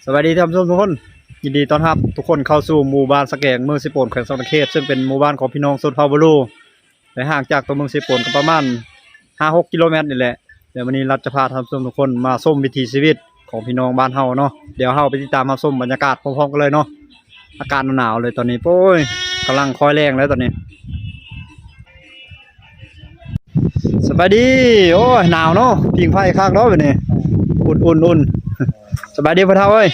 ສະບາຍດີທ່ານຜູ້ຊົມທຸກຄົນ, ຍິນດີຕ້ອນຮັບທຸກຄົນເຂົ້າສູ່ໝູ່ບ້ານສະແກງ ເມືອງເຊໂປນ ແຂວງສະຫວັນນະເຂດ ເຊິ່ງເປັນໝູ່ບ້ານຂອງພີ່ນ້ອງຊົນເຜົ່າບາລູ. ແລະ ຫ່າງຈາກຕົວເມືອງເຊໂປນກໍປະມານຫ້າຫົກກິໂລແມັດນີ້ແຫຼະ. ແລ້ວມື້ນີ້ລັດຈະພາທ່ານຜູ້ຊົມທຸກຄົນມາຊົມວິຖີຊີວິດຂອງພີ່ນ້ອງບ້ານເຮົາເນາະ. ດຽວເຮົາໄປຕິດຕາມຮັບຊົມບັນຍາກາດພ້ອມໆກັນເລີຍເນາະ. ອາກາດໜາວໆເລີຍຕອນນີ້, ໂອ້ຍ ກຳລັງຄ່ອຍແລ້ງແລ້ວຕອນນີ້. ສະບາຍດີ. ໂອ້ຍ ໜາວເນາະ, ຜິງໄຟຄັກເນາະບາດນີ້. ອຸ່ນໆໆ. ສະບາຍດີພໍ່ເຖົ້າເອີຍ.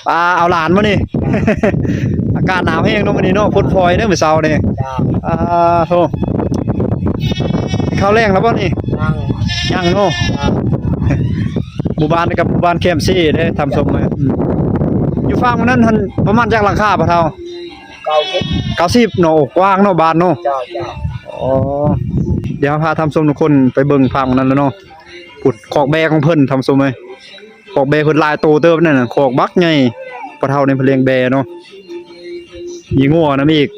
ປ້າ ເອົາຫຼານມານີ້. ອາກາດໜາວແຮງເນາະມື້ນີ້ເນາະ, ຝົນຝອຍເດີມື້ເຊົ້ານີ້. ອ່າ ໂທ້ ກິນເຂົ້າແລງແລ້ວບໍ່ນີ້? ຍັງ ຍັງເນາະ. ໝູ່ບ້ານນີ້ກັບໝູ່ບ້ານແຄມຊີເດ້ທ່ານຜູ້ຊົມເອີຍ. ຢູ່ຝັ່ງນັ້ນຫັ້ນປະມານຈັກຫຼັງຄາພໍ່ເຖົ້າ? ເກົ້າສິບ ເກົ້າສິບເນາະ. ໂອ້ ກວ້າງເນາະ ບ້ານເນາະ. ເຈົ້າ ເຈົ້າ. ອໍ ດຽວເຮົາພາທ່ານຜູ້ຊົມທຸກຄົນໄປເບິ່ງຝັ່ງນັ້ນແລ້ວເນາະ. ພຸ້ນ ຄອກແບ້ຂອງເພິ່ນທ່ານຜູ້ຊົມເອີຍ, ຄອກແບ້ເພິ່ນຫຼາຍໂຕເຕີບນັ້ນນະ, ຄອກບັກໃຫຍ່. ພໍ່ເຖົ້ານີ້ເພິ່ນລ້ຽງແບ້ເນາະ, ມີງົວນຳອີກ.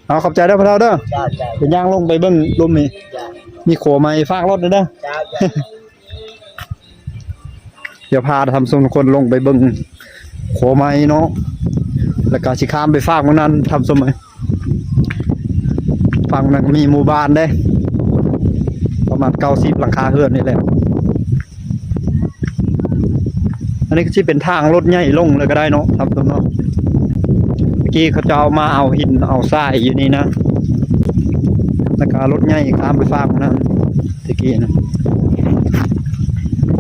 ເອົາ ຂອບໃຈເດີພໍ່ເຖົ້າເດີ. ເຈົ້າ ເຈົ້າ. ເປັນຫຍັງ ລົງໄປເບິ່ງລຸ່ມນີ້. ເຈົ້າ. ມີຂົວໃໝ່ ຝາກລົດເດີ. ເຈົ້າ ເຈົ້າ. ດຽວພາທ່ານຜູ້ຊົມທຸກຄົນລົງໄປເບິ່ງຂົວໃໝ່ເນາະ, ແລ້ວກໍຊິຂ້າມໄປຟາກໝ່ອງນັ້ນທ່ານຜູ້ຊົມເອີຍ. ຟາກໝ່ອງນັ້ນກໍມີໝູ່ບ້ານເດ້, ປະມານເກົ້າສິບຫຼັງຄາເຮືອນນີ້ແຫຼະ. ອັນນີ້ກໍຊິເປັນທາງລົດໃຫຍ່ລົງເລີຍກໍໄດ້ເນາະທ່ານຜູ້ຊົມເນາະ. ຕະກີ້ເຂົາເຈົ້າມາເອົາຫີນເອົາຊາຍຢູ່ນີ້ນະ, ແລ້ວກໍລົດໃຫຍ່ຂ້າມໄປຟາກໝ່ອງນັ້ນ. ຕະກີ້ນະ.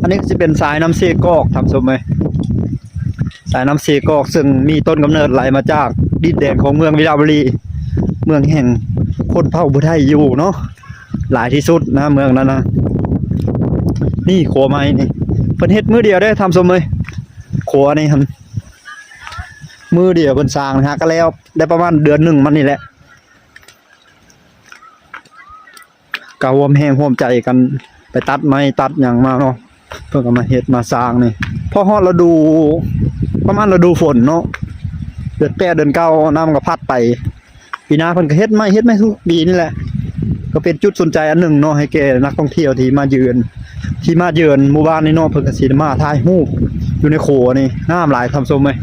ອັນນີ້ກໍຊິເປັນສາຍນ້ຳເຊກອກທ່ານຜູ້ຊົມເອີຍ, ສາຍນ້ຳເຊກອກ ເຊິ່ງມີຕົ້ນກຳເນີດໄຫຼມາຈາກດິນແດນຂອງເມືອງວິລະບູລີ, ເມືອງແຫ່ງຊົນເຜົ່າຜູ້ໄທຢູ່ເນາະ, ຫຼາຍທີ່ສຸດນະເມືອງນັ້ນນະ. ນີ້ຂົວໃໝ່ນີ້ ເພິ່ນເຮັດມື້ດຽວເດ້ທ່ານຜູ້ຊົມເອີຍ, ຂົວນີ້ຫັ້ນ ມື້ດຽວເພິ່ນສ້າງ ຫາກະແລ້ວໄດ້ປະມານເດືອນໜຶ່ງມານີ້ແຫຼະ. ກໍຮ່ວມແຮງຮ່ວມໃຈກັນໄປຕັດໄມ້ຕັດຫຍັງມາເນາະ, ເພິ່ນກໍມາເຮັດມາສ້າງນີ້. ພໍຮອດລະດູ ປະມານລະດູຝົນເນາະ, ເດືອນແປດເດືອນເກົ້າ ນ້ຳກໍພັດໄປ. ປີໜ້າເພິ່ນກໍເຮັດໃໝ່ ເຮັດໃໝ່ທຸກປີນີ້ແຫຼະ. ກໍເປັນຈຸດສົນໃຈອັນໜຶ່ງເນາະ ໃຫ້ແກ່ນັກທ່ອງທ່ຽວທີ່ມາເຢືອນ ທີ່ມາເຢືອນໝູ່ບ້ານນີ້ເນາະ, ເພິ່ນກໍຊິໄດ້ມາຖ່າຍຮູບຢູ່ໃນຂົວນີ້. ງາມຫຼາຍທ່ານຜູ້ຊົມເອີຍ.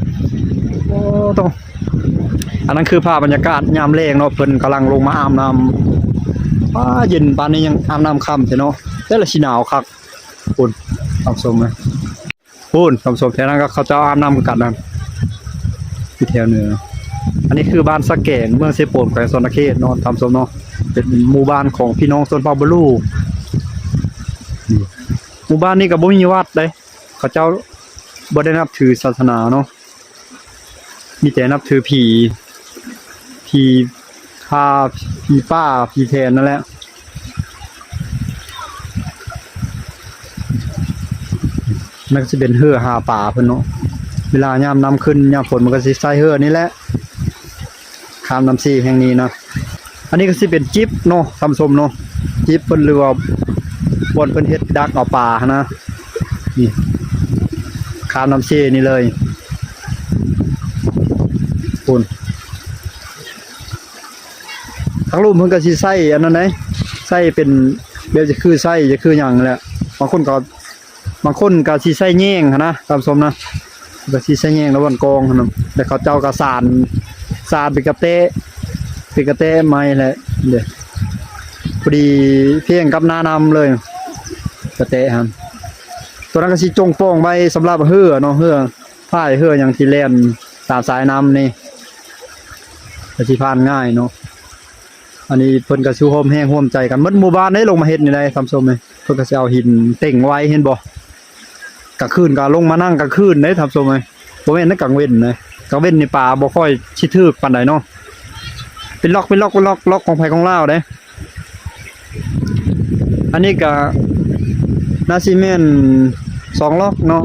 ໂອ້ ຕ້ອງ ອັນນັ້ນຄືພາບບັນຍາກາດຍາມແລງເນາະ, ເພິ່ນກຳລັງລົງມາອາບນ້ຳ. ປ້າ ເຢັນປານນີ້ຍັງອາບນ້ຳຄ່ຳແທ້ເນາະ, ແຕ່ລະຊິໜາວຄັກ. ພຸ້ນທ່ານຜູ້ຊົມເອີຍ, ພຸ້ນທ່ານຜູ້ຊົມ, ແຖວນັ້ນກໍເຂົາເຈົ້າອາບນ້ຳຄືກັນນັ້ນ, ຢູ່ແຖວເໜືອ. ອັນນີ້ຄືບ້ານສະແກງ ເມືອງເຊໂປນ ແຂວງສະຫວັນນະເຂດເນາະທ່ານຜູ້ຊົມເນາະ, ເປັນໝູ່ບ້ານຂອງພີ່ນ້ອງຊົນເຜົ່າບາລູ. ນີ້ ໝູ່ບ້ານນີ້ກໍບໍ່ມີວັດເດ້, ເຂົາເຈົ້າບໍ່ໄດ້ນັບຖືສາສະໜາເນາະ, ມີແຕ່ນັບຖືຜີ ຜີຂ້າ ຜີປ່າ ຜີແຖນນັ້ນແຫຼະ. ມັນກໍຊິເປັນເຮືອຫາປາເພິ່ນເນາະ, ເວລາຍາມນ້ຳຂຶ້ນຍາມຝົນ ມັນກໍຊິໃຊ້ເຮືອນີ້ແຫຼະ ຂ້າມນ້ຳເຊແຫ່ງນີ້ນະ. ອັນນີ້ກໍຊິເປັນຈິບເນາະທ່ານຜູ້ຊົມເນາະ, ຈິບເພິ່ນ ຫຼືວ່າບ່ອນເພິ່ນເຮັດດັກເອົາປາຫັ້ນນະ. ນີ້ ຂ້າມນ້ຳເຊນີ້ເລີຍ. ພຸ້ນ ທາງລຸ່ມເພິ່ນກໍຊິໃຊ້ອັນນັ້ນໃດ໋, ໃຊ້ເປັນແບບຈະຄືໃຊ້ ຈະຄືຫຍັງແຫຼະ. ບາງຄົນກໍ ບາງຄົນກໍຊິໃຊ້ແຍງຫັ້ນນະທ່ານຜູ້ຊົມນະ, ກໍຊິໃຊ້ແຍງລະບ່ອນກອງຫັ້ນນະ. ແລ້ວເຂົາເຈົ້າກໍສານ ສານເປັນກະແຕະ ເປັນກະແຕະໄມ້ແຫຼະເດ້, ພໍດີພຽງກັບໜ້ານ້ຳເລີຍ ກະແຕະຫັ້ນ. ຕົວນັ້ນກໍຊິຈົ່ງປ່ອງໄວ້ສຳລັບເຮືອເນາະ, ເຮືອ ພາຍເຮືອຫຍັງທີ່ແລ່ນຕາມສາຍນ້ຳນີ້ ກໍຊິຜ່ານງ່າຍເນາະ. ອັນນີ້ເພິ່ນກໍຊິຮ່ວມແຮງຮ່ວມໃຈກັນໝົດໝູ່ບ້ານເດ້ ລົງມາເຮັດນີ້ໄດ໋ທ່ານຜູ້ຊົມເອີຍ. ເພິ່ນກໍຊິເອົາຫີນເຕັງໄວ້ ເຫັນບໍ່, ກາງຄືນກໍລົງມານັ່ງກາງຄືນເດ້ທ່ານຜູ້ຊົມເອີຍ, ບໍ່ແມ່ນໃນກາງເວັນນະ. ກາງເວັນນີ້ປາບໍ່ຄ່ອຍຊິຖືກປານໃດເນາະ, ເປັນລັອກ ເປັນລັອກ ເປັນລັອກ ລັອກຂອງໃຜຂອງລາວເດ້. ອັນນີ້ກໍໜ້າຊິແມ່ນສອງລັອກເນາະ,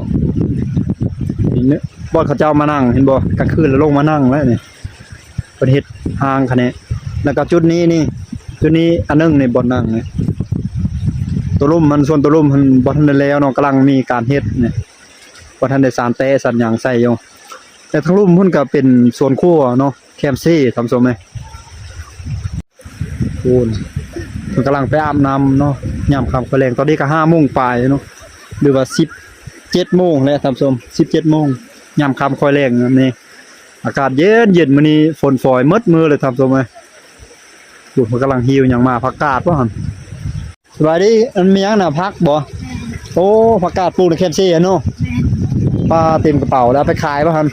ບ່ອນເຂົາເຈົ້າມານັ່ງ ເຫັນບໍ່, ກາງຄືນແລ້ວລົງມານັ່ງແລ້ວນີ້. ເພິ່ນເຮັດຮ່າງຂະແໜະ. ແລ້ວກໍຈຸດນີ້ນີ້ ຈຸດນີ້ອັນໜຶ່ງນີ້ ບ່ອນນັ່ງນີ້. ຕົວລຸ່ມມັນ ສ່ວນຕົວລຸ່ມມັນບໍ່ທັນໄດ້ແລ້ວເນາະ, ກຳລັງມີການເຮັດນີ້, ບໍ່ທັນໄດ້ສານແຕະສານຫຍັງໃສ່ຢູ່. ແຕ່ທາງລຸ່ມພຸ້ນກໍເປັນສວນຄົວເນາະ, ແຄມຊີ ທ່ານຜູ້ຊົມເອີຍ. ໂອ້ ເພິ່ນກຳລັງໄປອາບນ້ຳເນາະ, ຍາມຄ່ຳຄ່ຳແລງ. ຕອນນີ້ກໍຫ້າໂມງປາຍເນາະ ຫຼືວ່າສິບເຈັດໂມງແລ້ວທ່ານຜູ້ຊົມ, ສິບເຈັດໂມງ. ຍາມຄ່ຳຄ່ອຍແລງນີ້ ອາກາດເຢັນໆ ມື້ນີ້ຝົນຝອຍໝົດມື້ເລີຍທ່ານຜູ້ຊົມເອີຍ. ໂອ້ ເພິ່ນກຳລັງຫິ້ວຫຍັງມາ ຜັກກາດບໍ່ຫັ້ນ? ສະບາຍດີ ອັນມີຫຍັງນະ ຜັກບໍ່? ໂອ້ ຜັກກາດປູກໃນແຄມເຊເນາະ. ປາເຕັມກະເປົາແລ້ວ ເອົາໄປຂາຍບໍ່ຫັ້ນ?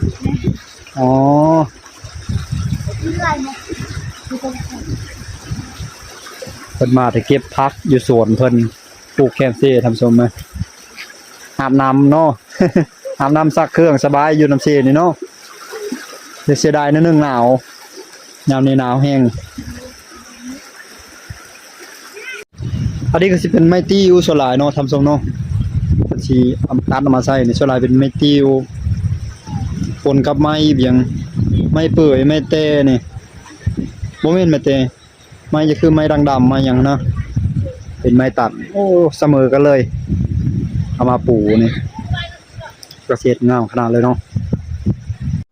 ອໍ ເພິ່ນມາແຕ່ເກັບຜັກຢູ່ສວນເພິ່ນ ປູກແຄມເຊທ່ານຜູ້ຊົມເອີຍ. ອາບນ້ຳເນາະ ອາບນ້ຳຊັກເຄື່ອງສະບາຍຢູ່ນ້ຳເຊນີ້ເນາະ. ແຕ່ເສຍດາຍໜ້ອຍໜຶ່ງໜາວ ຍາມນີ້ໜາວແຮງ. ອັນນີ້ກໍຊິເປັນໄມ້ຕິ້ວສ່ວນຫຼາຍເນາະທ່ານຜູ້ຊົມເນາະ ເພິ່ນຊິເອົາຕັດເອົາມາໃສ່ນີ້ ສ່ວນຫຼາຍເປັນໄມ້ຕິ້ວ ປົນກັບໄມ້ອີ່ຫຍັງ ໄມ້ເປື່ອຍ ໄມ້ແຕ່ນີ້ ບໍ່ແມ່ນໄມ້ແຕ່ ໄມ້ຈະຄືໄມ້ດັ່ງດຳ ໄມ້ຫຍັງນະ ເປັນໄມ້ຕັດ ໂອ້ ສະເໝີກັນເລີຍ ເອົາມາປູນີ້ ກະເສດງາມຂະໜາດເລີຍເນາະ.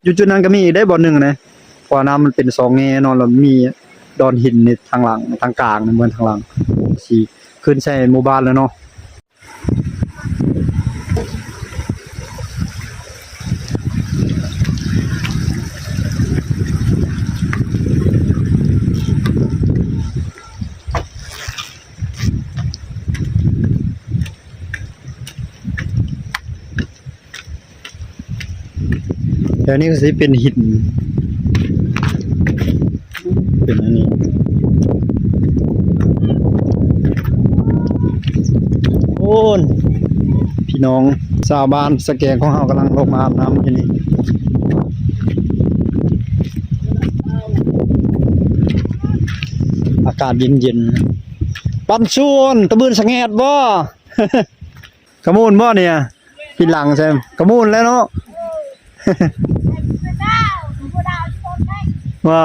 ຢູ່ຈຸດນັ້ນກໍມີອີກເດ້ບ່ອນໜຶ່ງນະ ເພາະວ່ານ້ຳມັນເປັນສອງແງ່ເນາະ ແລ້ວມີດອນຫີນໃນທາງຫຼັງ ທາງກາງ ເໝືອນທາງຫຼັງ ຊິຂຶ້ນໃສ່ໝູ່ບ້ານແລ້ວເນາະ. ແຖວນີ້ກໍຊິເປັນຫີນ ເປັນອັນນີ້ ໂອ້ ພີ່ນ້ອງຊາວບ້ານສະແກງຂອງເຮົາກຳລັງລົງມາອາບນ້ຳຢູ່ນີ້ ອາກາດເຢັນໆ ບ້ານສວນ ຕະບຶນສະແງດບໍ່? ຂະມູນບໍ່ນີ້? ປິ່ນຫຼັງໃສ່ ຂະມູນແລ້ວເນາະ ວ່າ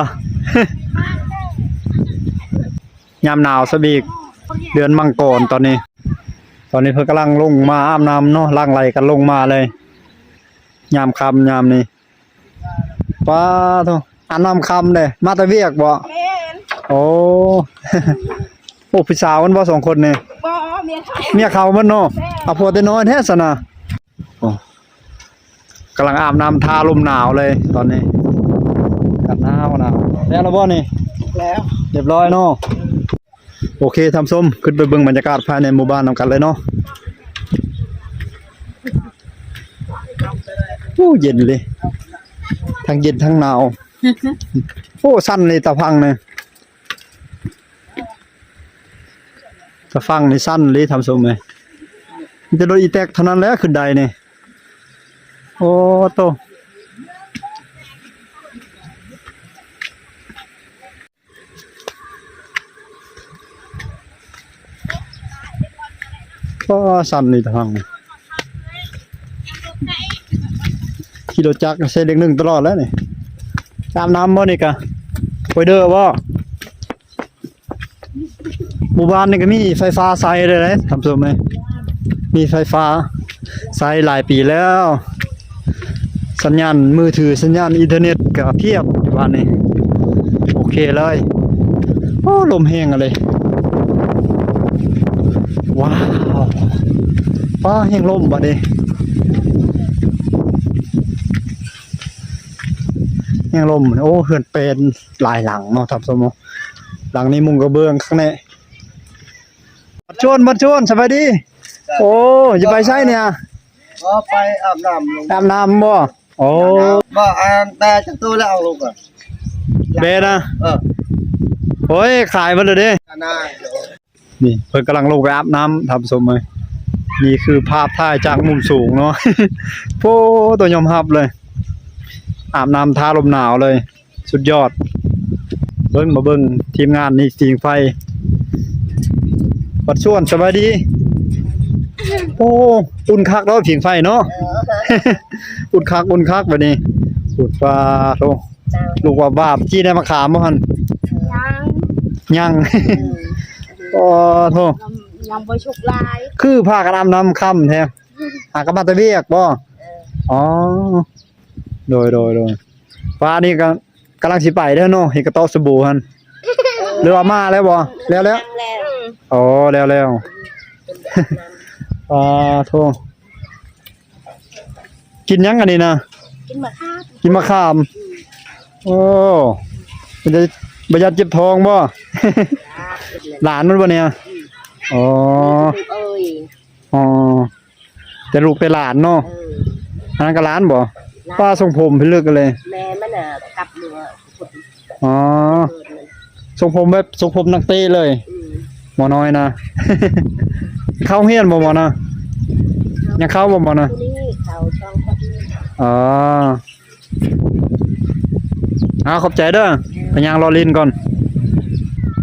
ຍາມໜາວຊະອີກ ເດືອນມັງກອນຕອນນີ້ ຕອນນີ້ເພິ່ນກຳລັງລົງມາອາບນ້ຳເນາະ ຫຼັ່ງໄຫຼກັນລົງມາເລີຍ ຍາມຄ່ຳຍາມນີ້. ປາໂທ້ ອາບນ້ຳຄ່ຳເດ້ ມາແຕ່ວຽກບໍ່? ແມ່ນ ໂອ້ ໂອ້ ຜູ້ສາວມັນບໍ່ສອງຄົນນີ້? ບໍ່ ເມຍເຂົາ ເມຍເຂົາມັນເນາະ ແມ່ນ ເອົາຜົວແຕ່ນ້ອຍແທ້ຊັ້ນນະ ໂອ້ ກຳລັງອາບນ້ຳ ຖ້າລົມໜາວເລີຍຕອນນີ້ ອາກາດໜາວໆ ແລ້ວລະບໍ່ນີ້? ແລ້ວ ຮຽບຮ້ອຍເນາະ. ໂອເຄທ່ານຜູ້ຊົມ ຂຶ້ນໄປເບິ່ງບັນຍາກາດພາຍໃນໝູ່ບ້ານນຳກັນເລີຍເນາະ. ໂອ້ ເຢັນເລີຍ ທັງເຢັນທັງໜາວ. ໂອ້ ສັ່ນເລີຍຕາຝັ່ງນີ້ ຕາຝັ່ງນີ້ສັ່ນເລີຍທ່ານຜູ້ຊົມເອີຍ. ມີແຕ່ລົດອີແຕັກເທົ່ານັ້ນແຫຼະຂຶ້ນໄດນີ້. ໂອ້ໂຕ. ກໍສັ່ນນີ້ທາງ ຂີ່ລົດຈັກໃສ່ເດັກໜຶ່ງຕະຫຼອດແລ້ວນີ້. ອາບນ້ຳບໍ່ນີ້ກະ? ໄປເດີບໍ່? ໝູ່ບ້ານນີ້ກໍມີໄຟຟ້າໃຊ້ເດ້ທ່ານຜູ້ຊົມເອີຍ ມີໄຟຟ້າໃຊ້ຫຼາຍປີແລ້ວ. ສັນຍານມືຖື ສັນຍານອິນເຕີເນັດກໍພຽບຢູ່ບ້ານນີ້ ໂອເຄເລີຍ. ໂອ້ ລົມແຮງອີ່ຫຼີ ວ້າວ ຟ້າແຮງລົມບາດນີ້ ແຮງລົມ. ໂອ້ ເຮືອນແປນຫຼາຍຫຼັງເນາະທ່ານຜູ້ຊົມເນາະ ຫຼັງນີ້ມຸງກະເບື້ອງຄັກແນ່. ບັດຊວນ ບັດຊວນ ສະບາຍດີ. ໂອ້ ຊິໄປໃສນີ້? ອໍ ໄປອາບນ້ຳ ອາບນ້ຳບໍ່? ໂອ້ ບໍ່ ອັນແບຈັກໂຕແລ້ວ ເອົາລົງກ່ອນ ແບນະ? ເອີ ໂອ້ຍ ຂາຍເບິດແລ້ວເດ້. ນີ້ເພິ່ນກຳລັງລົງໄປອາບນ້ຳທ່ານຜູ້ຊົມເອີຍ. ນີ້ຄືພາບຖ່າຍຈາກມຸມສູງເນາະ ໂອ້ ຕ້ອງຍອມຮັບເລີຍ ອາບນ້ຳຖ້າລົມໜາວເລີຍ. ສຸດຍອດ. ເບິ່ງ ມາເບິ່ງທີມງານນີ້ ຜິງໄຟ. ບັດຊວນ ສະບາຍດີ. ໂອ້ ອຸ່ນຄັກເນາະ ຜິງໄຟເນາະ ເອີ ອຸ່ນຄັກ ອຸ່ນຄັກບາດນີ້. ພຸ້ນ ປາໂທ້ ເຈົ້າ ລູກວາບໆ. ຈີ່ໄດ້ມາຂາມບໍ່ຫັ້ນ? ຍັງ ຍັງ ອືມ ໂອ້ໂທ້ ຍັງບໍ່ສຸກຫຼາຍ ຄືພາກັນອາບນ້ຳຄ່ຳແທ້. ຫາກັນມາແຕ່ວຽກບໍ່? ເອີ ອໍ ໂດຍ ໂດຍ ໂດຍ. ປານີ້ກໍ ກຳລັງຊິໄປແລ້ວເນາະ ເຮັດກະເຕາະສະບູຫັ້ນ ຫຼືວ່າມາແລ້ວບໍ່? ແລ້ວແລ້ວ ຍັງແລ້ວ ອໍ ແລ້ວແລ້ວ. ອາໂທ້ ກິນຫຍັງອັນນີ້ນະ? ກິນໝາກຂາມ ກິນໝາກຂາມ. ໂອ້ ເປັນໄດ ບໍ່ຢ້ານເຈັບທ້ອງບໍ່? ຫຼານມັນບໍ່ນີ້? ອໍ ອໍ ແຕ່ລູກແຕ່ຫຼານເນາະ. ເອີ ອັນນັ້ນກໍຫຼານບໍ່? ຫຼານ. ປ້າ ຊົງຜົມພິລຶກເລີຍ. ແມ່ມັນນະກັບເມືອ. ອໍ ຊົງຜົມແບບຊົງຜົມນັກເຕະເລີຍ. ອືມ ໝໍນ້ອຍນະ. ເຂົ້າໂຮງຮຽນບໍ່ໝໍນະ? ຍັງເຂົ້າບໍ່ໝໍນະ? ມື້ນີ້ເຂົ້າສອງຄົນ. ອໍ ອ້າວ ຂອບໃຈເດີ ໄປຍ່າງເລາະຫຼິ້ນກ່ອນ.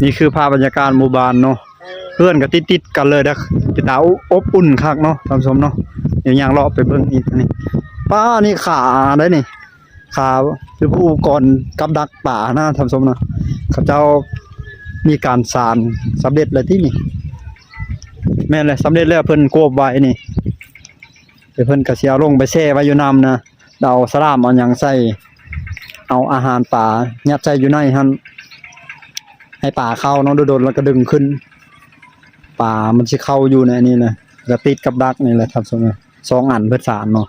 ນີ້ຄືພາບບັນຍາກາດໝູ່ບ້ານເນາະ. ເອີ ເຮືອນກໍຕິດໆກັນເລີຍເດີ ເປັນຕາອົບອຸ່ນຄັກເນາະທ່ານຜູ້ຊົມເນາະ. ດຽວຍ່າງເລາະໄປເບິ່ງອີກນີ້. ປ້າ ນີ້ຂາໄດ໋ນີ້ ຂາ ຫຼື ອຸປະກອນກັບດັກປານະທ່ານຜູ້ຊົມເນາະ. ເຂົາເຈົ້າມີການສານສຳເລັດແລ້ວຕິນີ້? ແມ່ນແຫຼະ ສຳເລັດແລ້ວ ເພິ່ນກວບໄວ້ນີ້. ແຕ່ເພິ່ນກໍຊິເອົາລົງໄປແຊ່ໄວ້ຢູ່ນ້ຳນະ ແລ້ວເອົາສະຫຼາມເອົາຫຍັງໃສ່ ເອົາອາຫານປາຍັດໃສ່ຢູ່ໃນຫັ້ນ ໃຫ້ປາເຂົ້າເນາະ. ດົນໆແລ້ວກໍດຶງຂຶ້ນ ປາມັນຊິເຂົ້າຢູ່ໃນນີ້ນະ ແລ້ວກໍຕິດກັບດັກນີ້ແຫຼະທ່ານຜູ້ຊົມ. ສອງອັນເພິ່ນສານເນາະ.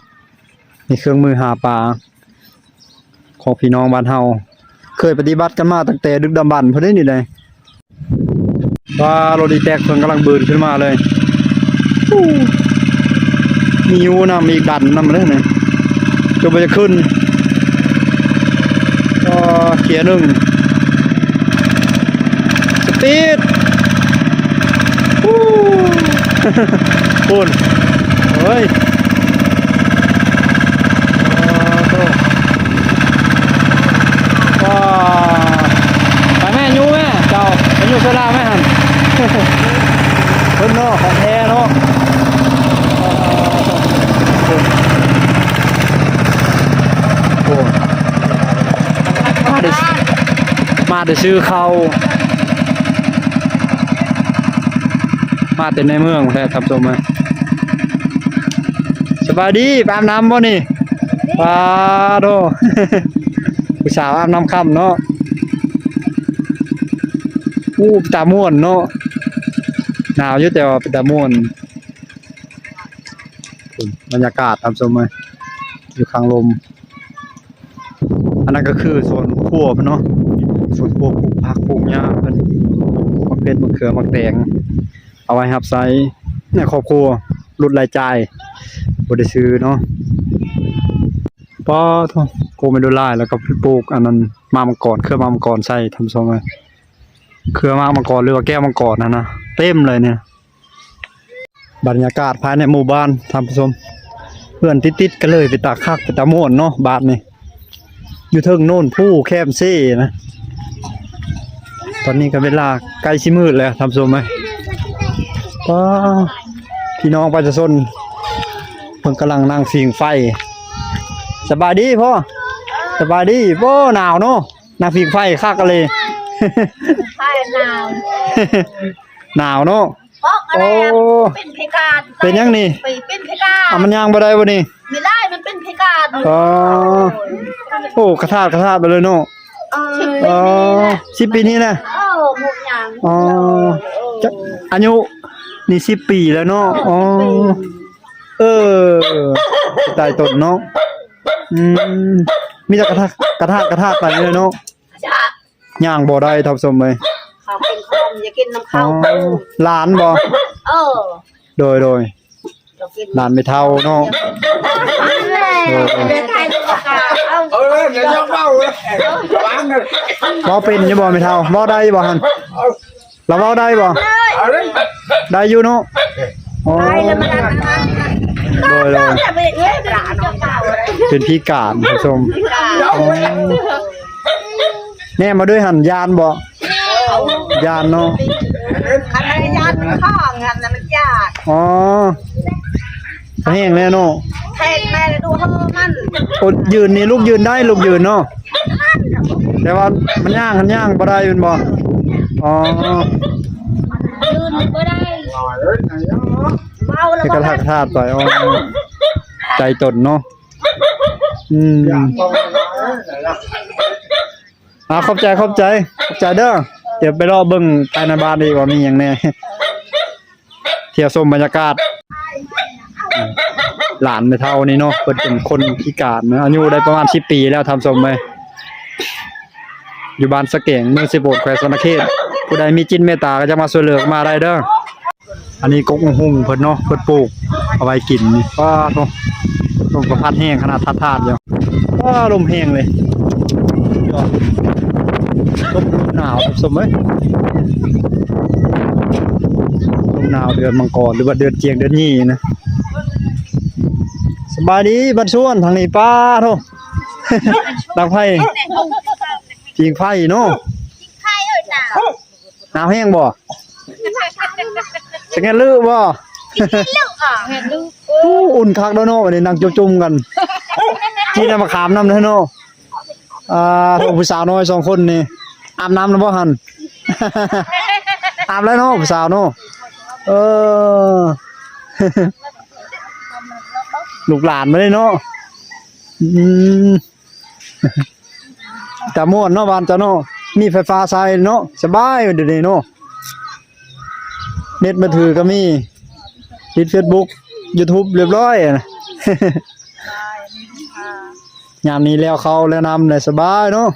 ນີ້ເຄື່ອງມືຫາປາ ຂອງພີ່ນ້ອງບ້ານເຮົາ ເຄີຍປະຕິບັດກັນມາຕັ້ງແຕ່ດຶກດຳບັນພຸ້ນເດ້ນີ້ໃດ໋. ວ່າລົດອີແຕັກເພິ່ນກຳລັງບືນຂຶ້ນມາເລີຍ. ມີຢູ່ນຳອີກ ດັນນຳເລີຍນີ້ ຈົນບໍ່ຢາກຂຶ້ນ. ເອີ ເກຍໜຶ່ງ ສະປີດ ພຸ້ນ ເອີຍ ໂອ້ໂຫ ວ້າ ໄປແມ່ ຍູ້ແມ່ ເຈົ້າ ໄປຍູ້ໂຊດາແມ່ຫັ້ນ. ເພິ່ນເນາະ ຂອງແທ້ເນາະ. ໂອ້ ມາແຕ່ ມາແຕ່ຊື້ເຂົ້າ ມາແຕ່ໃນເມືອງພຸ້ນແຫຼະທ່ານຜູ້ຊົມເອີຍ. ສະບາຍດີ ໄປອາບນ້ຳບໍ່ນີ້? ປາໂທ ຜູ້ສາວອາບນ້ຳຄ່ຳເນາະ. ໂອ້ ເປັນຕາມ່ວນເນາະ ໜາວຢູ່ ແຕ່ວ່າເປັນຕາມ່ວນ. ບັນຍາກາດທ່ານຜູ້ຊົມເອີຍ ຢູ່ຂ້າງລົມ. ອັນນັ້ນກໍຄືສວນຄົວເພິ່ນເນາະ ສວນຄົວປູກຜັກປູກຫຍ້າເພິ່ນ ປູກໝາກເຜັດ ໝາກເຂືອ ໝາກແຕງ ເອົາໄວ້ຮັບໃຊ້ໃນຄອບຄົວ ຫຼຸດລາຍຈ່າຍ ບໍ່ໄດ້ຊື້ເນາະ. ປາໂທ ປູກແມ່ນໂດຫຼາຍ ແລ້ວກໍປູກອັນນັ້ນ ໝາກມັງກອນ ເຂືອໝາກມັງກອນໃສ່ ທ່ານຜູ້ຊົມເອີຍ ເຂືອໝາກມັງກອນ ຫຼືວ່າແກ້ວມັງກອນຫັ້ນນະ ເຕັມເລີຍນີ້. ບັນຍາກາດພາຍໃນໝູ່ບ້ານທ່ານຜູ້ຊົມ ເຮືອນຕິດໆກັນເລີຍ ເປັນຕາຄັກ ເປັນຕາມ່ວນເນາະບ້ານນີ້ ຢູ່ເທິງໂນນພູແຄມເຊນະ. ຕອນນີ້ກໍເວລາໃກ້ຊິມືດແລ້ວທ່ານຜູ້ຊົມເອີຍ. ປ້າ ພີ່ນ້ອງປະຊາຊົນເພິ່ນກຳລັງນັ່ງຜິງໄຟ. ສະບາຍດີພໍ່ ສະບາຍດີ. ໂອ້ ໜາວເນາະ ນັ່ງຜິງໄຟຄັກອີ່ຫຼີ. ໄຟໜາວ ໜາວເນາະ. ເພາະ ໂອ້ ເປັນພິການ ເປັນຫຍັງນີ້? ເປັນພິການ ເອົາ ມັນຍ່າງບໍ່ໄດ້ບໍ່ນີ້? ບໍ່ໄດ້ ມັນເປັນພິການ. ອໍ ໂອ້ ກະທາດ ກະທາດໄປເລີຍເນາະ. ເອີ ສິບປີນີ້ແຫຼະ ສິບປີນີ້ນະ. ເອີ ໝົດຫຍັງ. ອໍ ຈັກ ອາຍຸນີ້ສິບປີແລ້ວເນາະ. ເອີ ອໍ ສິບປີ ເອີ ຕາຍຕົນເນາະ. ອືມ ມີແຕ່ກະທາດ ກະທາດ ກະທາດໄປເລີຍເນາະ. ຍ່າງບໍ່ໄດ້ທ່ານຜູ້ຊົມເອີຍ. ເຂົາເປັນຄົນຢາກກິນນຳເຂົາ. ອໍ ຫຼານບໍ່? ເອີ ໂດຍໆ ຫຼານແມ່ເຖົ້າເນາະ. ໂດຍໆ ເອີ ຢ່າເວົ້າ ເວົ້າເປັນຢູ່ບໍ່ແມ່ເຖົ້າ? ເວົ້າໄດ້ຢູ່ບໍ່ຫັ້ນ? ລາວເວົ້າໄດ້ບໍ່? ໄດ້ຢູ່ເນາະ. ອໍ ໂດຍໆ ເປັນພິການທ່ານຜູ້ຊົມ. ອໍ ແນມມາດ້ວຍຫັ້ນ ຢ້ານບໍ່? ຢ້ານເນາະ. ຄັນບໍ່ຢ້ານມັນຄ້ອງຫັ້ນນະ ມັນຢ້ານ. ອໍ ແຮງແລ້ວເນາະ ແຮງແລ້ວດູເຮີມັນ. ໂອ້ ຢືນນີ້ ລຸກຢືນໄດ້ ລຸກຢືນເນາະ. ແຕ່ວ່າມັນຍ່າງຫັ້ນຍ່າງບໍ່ໄດ້ແມ່ນບໍ່? ອໍ ຢືນບໍ່ໄດ້ ເວົ້າແລ້ວກໍທັກທາດໄປ. ອໍ ໃຈຕົນເນາະ. ອືມ ອ່າ ຂອບໃຈ ຂອບໃຈ ຂອບໃຈເດີ. ດຽວໄປເລາະເບິ່ງພາຍໃນບ້ານອີກວ່າມີຫຍັງແດ່. ທ່ຽວຊົມບັນຍາກາດ. ຫຼານແມ່ເຖົ້ານີ້ເນາະ ເພິ່ນເປັນຄົນພິການເນາະ ອາຍຸໄດ້ປະມານສິບປີແລ້ວທ່ານຜູ້ຊົມເອີຍ ຢູ່ບ້ານສະແກງ ເມືອງເຊໂປນ ແຂວງສະຫວັນນະເຂດ. ຜູ້ໃດມີຈິດເມດຕາກໍຢາກມາຊ່ວຍເຫຼືອກໍມາໄດ້ເດີ. ອັນນີ້ກົກຫຸ່ງເພິ່ນເນາະ ເພິ່ນປູກເອົາໄວ້ກິນນີ້. ປ້າໂທ້ ລົມກໍພັດແຮງຂະໜາດ ພັດທາດຢູ່. ປ້າ ລົມແຮງເລີຍ ລົມ ລົມໜາວທ່ານຜູ້ຊົມເອີຍ ລົມໜາວເດືອນມັງກອນ ຫຼືວ່າເດືອນຈຽງ ເດືອນຍີ່ນະ. ສະບາຍດີບັນຊວນ ທາງນີ້ ປ້າໂທ້ ດັງໄຟ ຜິງໄຟເນາະ. ໜາວແຮງບໍ່? ສະແກນລຶບໍ່? ອຸ່ນຄັກເນາະ ບັດນີ້ນັ່ງຈຸ່ມໆກັນ ກິນນ້ຳມະຂາມນຳເດີເນາະ. ອ່າ ໂທ້ ຜູ້ສາວນ້ອຍສອງຄົນນີ້ ອາບນ້ຳແລ້ວບໍ່ຫັ້ນ? ອາບແລ້ວເນາະ ຜູ້ສາວເນາະ. ເອີ ລູກຫຼານມາເດ້ເນາະ. ອືມ ຕາມ່ວນເນາະ ບ້ານເຈົ້າເນາະ ມີໄຟຟ້າໃຊ້ເນາະ ສະບາຍດຽວນີ້ເນາະ. ເນັດມືຖືກໍມີ ຕິດເຟສບຸກ ຢູທູບ ລຽບຮ້ອຍ. ຍາມນີ້ແລ້ວເຂົ້າແລ້ວນ້ຳແລ້ວ ສະບາຍເນາະ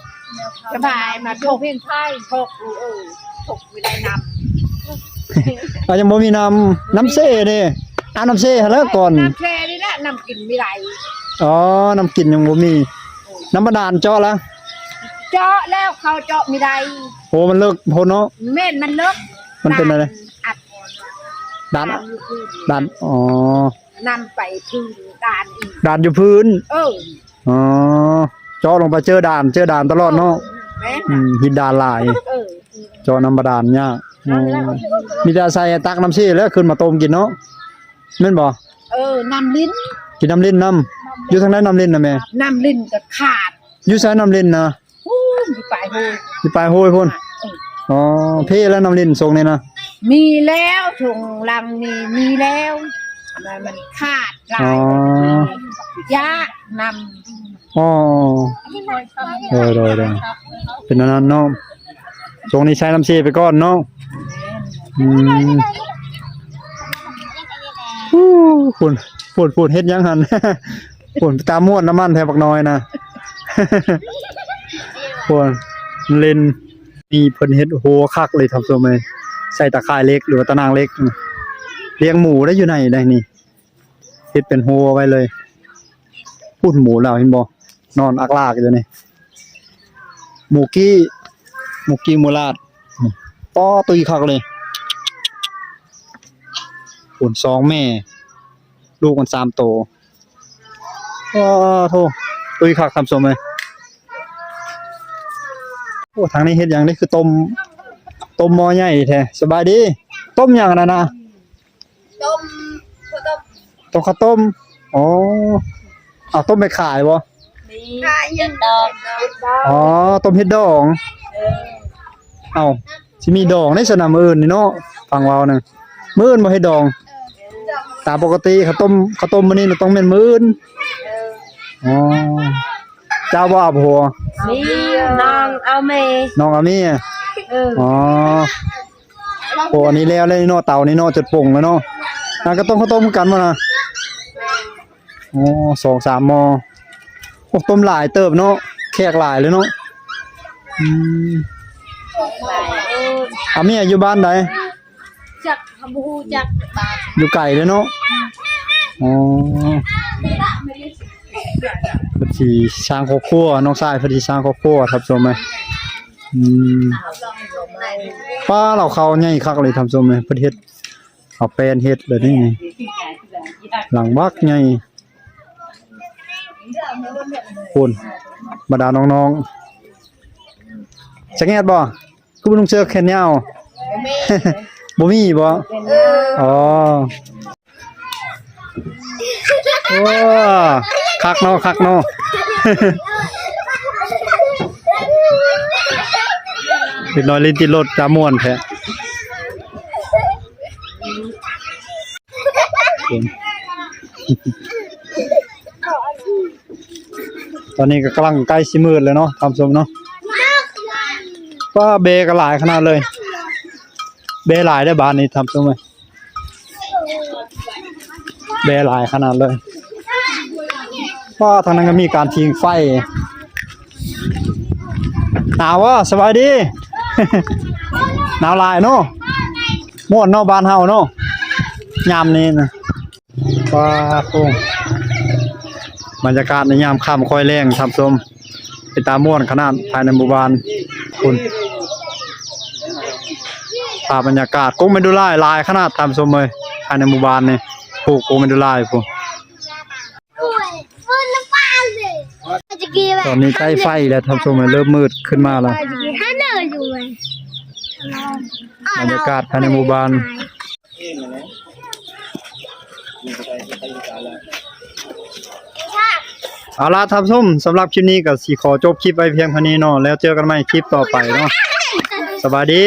ສະບາຍ. ມາທົກເພງໄພ ທົກ ເອີ ທົກບໍ່ໄດ້ນ້ຳ ເອົາ ຍັງບໍ່ມີນ້ຳ ນ້ຳເຊເດ້. ອາບນ້ຳເຊຫັ້ນແຫຼະກ່ອນ ນ້ຳເຊນີ້ແຫຼະ ນ້ຳກິນບໍ່ໄດ້. ອໍ ນ້ຳກິນຍັງບໍ່ມີ ນ້ຳບາດານເຈາະລະ? ເຈາະແລ້ວ ເຂົາເຈາະບໍ່ໄດ້. ໂອ້ ມັນເລິກໂພດເນາະ. ແມ່ນ ມັນເລິກ. ມັນເປັນແນວໃດ? ດານ ດານ ດານ ດານ ອໍ ນຳໄປພື້ນ ດານອີກ ດານຢູ່ພື້ນ. ເອີ ອໍ ເຈາະລົງໄປເຈີດ່ານ ເຈີດ່ານຕະຫຼອດເນາະ. ແມ່ນ ອືມ ຫີນດານຫຼາຍ. ເອີ ເຈາະນ້ຳບາດານຍາກ. ອໍ ມີແຕ່ອາໄສຕັກນ້ຳເຊແລ້ວຂຶ້ນມາຕົ້ມກິນເນາະ ແມ່ນບໍ່? ເອີ ນ້ຳລິນ ກິນນ້ຳລິນນຳ. ຢູ່ທາງໃດນ້ຳລິນນະແມ່? ນ້ຳລິນກໍຂາດ. ຢູ່ໃສນ້ຳລິນນະ? ພຸ້ນ ຢູ່ປາຍໂຮຍ ຢູ່ປາຍໂຮຍພຸ້ນ. ເອີ ອໍ ເພແລ້ວນ້ຳລິນຊົງນີ້ນະ? ມີແລ້ວ ຊົງຫຼັງນີ້ມີແລ້ວ ມັນຂາດຫຼາຍ. ອໍ ຢາກນ້ຳ. ອໍ ໂດຍ ໂດຍ ໂດຍ ເປັນອັນນັ້ນເນາະ. ຊ່ວງນີ້ໃຊ້ນ້ຳເຊໄປກ່ອນເນາະ. ອືມ ພຸ້ນ ພຸ້ນ ພຸ້ນ ເຮັດຫຍັງຫັ້ນ? ພຸ້ນ ຕາມ່ວນນຳມັນແທ້ບັກນ້ອຍນະ. ພຸ້ນ ເຫຼັ້ນ ນີ້ເພິ່ນເຮັດຮົ້ວຄັກເລີຍທ່ານຜູ້ຊົມເອີຍ ໃສ່ຕາຂ່າຍເຫຼັກ ຫຼືວ່າຕາໜ່າງເຫຼັກ. ລ້ຽງໝູໄດ້ຢູ່ໃນໃດນີ້ ເຮັດເປັນຮົ້ວໄວ້ເລີຍ. ພຸ້ນ ໝູລາວເຫັນບໍ່ ນອນອາກລາກຢູ່ນີ້. ໝູກີ້ ໝູກີ້ ໝູລາດ. ປໍ ຕຸ້ຍຄັກເລີຍ. ພຸ້ນ ສອງແມ່ ລູກມັນສາມໂຕ. ໂອ້ໂທ້ ຕຸ້ຍຄັກທ່ານຜູ້ຊົມເອີຍ. ໂອ້ ທາງນີ້ເຮັດຫຍັງເດ້ ຄືຕົ້ມ ຕົ້ມໝໍ້ໃຫຍ່ແທ້. ສະບາຍດີ ຕົ້ມຫຍັງອັນນັ້ນນະ? ຕົ້ມ ເຂົ້າຕົ້ມ ຕົ້ມເຂົ້າຕົ້ມ. ອໍ ເອົາຕົ້ມໄປຂາຍບໍ່? ມີ ຂາຍຢູ່ ເຮັດດອງ. ອໍ ຕົ້ມເຫັດດອງ. ເອີ ເອົ້າ ຊິມີດອງໄດ້ຊັ້ນນະ ມື້ອື່ນນີ້ເນາະ ຟັງເວົ້ານະ. ມື້ອື່ນບໍ່ເຮັດດອງ? ຕາມປົກກະຕິເຂົ້າຕົ້ມ ເຂົ້າຕົ້ມມື້ນີ້ນະ ຕ້ອງແມ່ນມື້ອື່ນ. ເອີ ອໍ ເຈົ້າບໍ່ເອົາຜົວ? ມີ ນ້ອງເອົາແມ່ ນ້ອງເອົາເມຍ. ເອີ ອໍ ໂອ້ ອັນນີ້ແລ້ວແລ້ວເນາະ ເຕົານີ້ເນາະ ຈົດປົງແລ້ວເນາະ. ອັນກໍຕົ້ມເຂົ້າຕົ້ມຄືກັນບໍ່ນະ? ໂອ້ ສອງສາມໝໍ້. ໂອ້ ຕົ້ມຫຼາຍເຕີບເນາະ ແຂກຫຼາຍເລີຍເນາະ. ອືມ ອາເມຍຢູ່ບ້ານໃດ? ຈັກ ເຮົາບໍ່ຮູ້ຈັກບ້ານ ຢູ່ໄກເລີຍເນາະ. ອໍ ເພິ່ນຊິສ້າງຄອບຄົວ ນ້ອງຊາຍເພິ່ນຊິສ້າງຄອບຄົວ ທ່ານຜູ້ຊົມເອີຍ. ອືມ ປ້າ ເລົາເຂົ້າໃຫຍ່ຄັກເລີຍທ່ານຜູ້ຊົມເອີຍ ເພິ່ນເຮັດ ເອົາແປ້ນເຮັດເລີຍນີ້ ຫຼັງບັກໃຫຍ່. ພຸ້ນ ບັນດານ້ອງໆ ສະແງດບໍ່? ຄືບໍ່ນຸ່ງເສື້ອແຂນຍາວ? ບໍ່ມີບໍ່? ອໍ ໂອ້ ຄັກເນາະ ຄັກເນາະ. ເດັກນ້ອຍຫຼິ້ນຕິດລົດ ຕາມ່ວນແທ້. ຕອນນີ້ກໍກຳລັງໃກ້ຊິມືດແລ້ວເນາະ ທ່ານຜູ້ຊົມເນາະ. ປ້າ ແບ້ກໍຫຼາຍຂະໜາດເລີຍ ແບ້ຫຼາຍເດ້ບ້ານນີ້ ທ່ານຜູ້ຊົມເອີຍ. ແບ້ຫຼາຍຂະໜາດເລີຍ. ປ້າ ທາງນັ້ນກໍມີການຜິງໄຟ. ໜາວບໍ່? ສະບາຍດີ. ໜາວຫຼາຍເນາະ. ມ່ວນເນາະ ບ້ານເຮົາເນາະ ຍາມນີ້ນະ. ວ້າ ໂອ້ ບັນຍາກາດໃນຍາມຄ່ຳຄ່ອຍແລງທ່ານຜູ້ຊົມ ເປັນຕາມ່ວນຂະໜາດ ພາຍໃນໝູ່ບ້ານພຸ້ນ. ພາບບັນຍາກາດ ກົງເມັນດູລາຍຫຼາຍຂະໜາດທ່ານຜູ້ຊົມເອີຍ ພາຍໃນໝູ່ບ້ານນີ້. ໂອ້ ກົງເມັນດູລາຍພຸ້ນ. ຕອນນີ້ໃກ້ໄຟແລ້ວທ່ານຜູ້ຊົມເອີຍ ເລີ່ມມືດຂຶ້ນມາແລ້ວ. ບັນຍາກາດພາຍໃນໝູ່ບ້ານ. ເອົາລະທ່ານຜູ້ຊົມ ສຳລັບຄລິບນີ້ກໍຊິຂໍຈົບຄລິບໄວ້ພຽງເທົ່ານີ້ເນາະ ແລ້ວເຈີກັນໃໝ່ຄລິບຕໍ່ໄປເນາະ. ສະບາຍດີ.